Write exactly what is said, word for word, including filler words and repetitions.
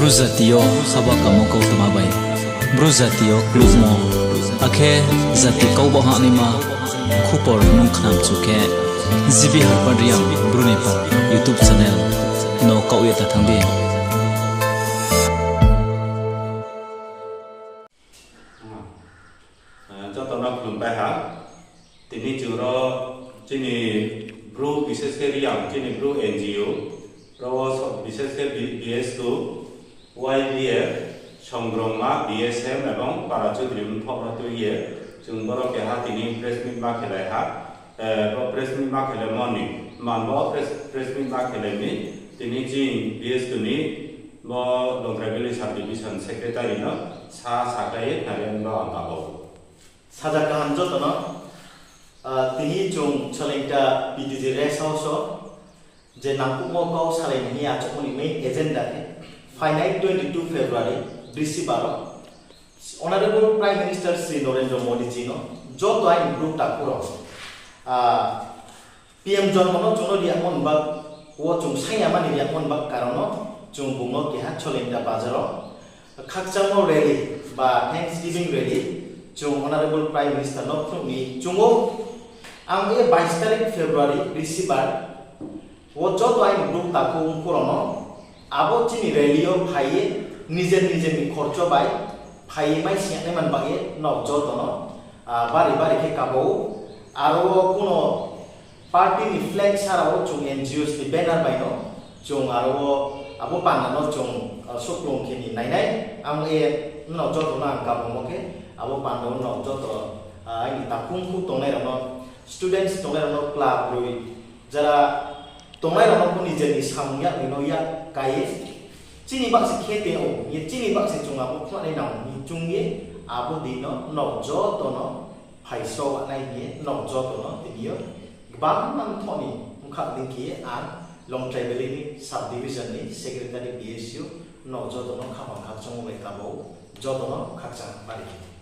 Bru jati yo haba kamo kautma bai Bru jati yo klukmo, akhe jati kau baoh hahnaima khupor nung khnamchu khe, G B Harpad Reang Bru ni pal YouTube channel no kaoh ye ta thanng di. Joto no khlumpai ha. Tini chung ro chini Bru, bises khe Reang chini Bru N G O, ro wo so-, bises khe B-, B S K, Y B F, Songrongma, B S M ebong Para Chudri mthoh no tui ye, chung boro keha tini press meet ma khelai ha. Bo press meet ma khelaimo ni, man bo press, press meet ma khelai mi, tini chini B S K ni bo Longtrai Valley Sub Division Secretary no sa sakai ye khna ri no ang kabo. Saja kaham joto no, tini chung Cholainta P T G rest house o je nangkuhmo kau salai ni hing ye achouhmo ni main agenda khe, phainai twenty two February, Brisibar o, Honorable Prime Minister Shri Narendra Modi ji no joto aini Bru takhu rao, P M Jonmo no chung no ri yagmo ni bak wo chung saing ya mani ri yagmo ni bak karon no chung bung no keha Cholainta bazar o khakchangmo rally ba thanksgiving rally chung Honorable Prime Minister no phnuh ni chung ou. Ang ye bais tarik February, Brisibar, wo joto aini Bru takhu ongkhu rao no abo chini rally yo phai ye nijer nijer ni khorcho bai phai ye mai sing yag nai man bak ye nrao joto no bari bari khe kabo ou. Aro wo kuno party ni flag sara wo chung N G Os ni banner bai no chung aro wo abo panda no chung suklung khe ni nai nai. Ang ye nrao joto no ang kabomo khe abo panda wo nrao joto, aini takhu ongkhu tongnai rao no, students tongnai rao no, kla broi jara tongnai rao no pho nijer ni samung yag ni no yak kai ye chini bak se khe tong ou hing ye, chini bak se chung abo khnanai nang hing choung ye, abo dei no nrao joto no phai sroh nai hing ye nrao joto no tini yo gbangma mthoh ni bkha dei khe ye ang Longtrai Valley ni sub division ni secretary B S U nrao joto no khaphang khakchangmo bai kabo ou, joto no khakchang bari khe.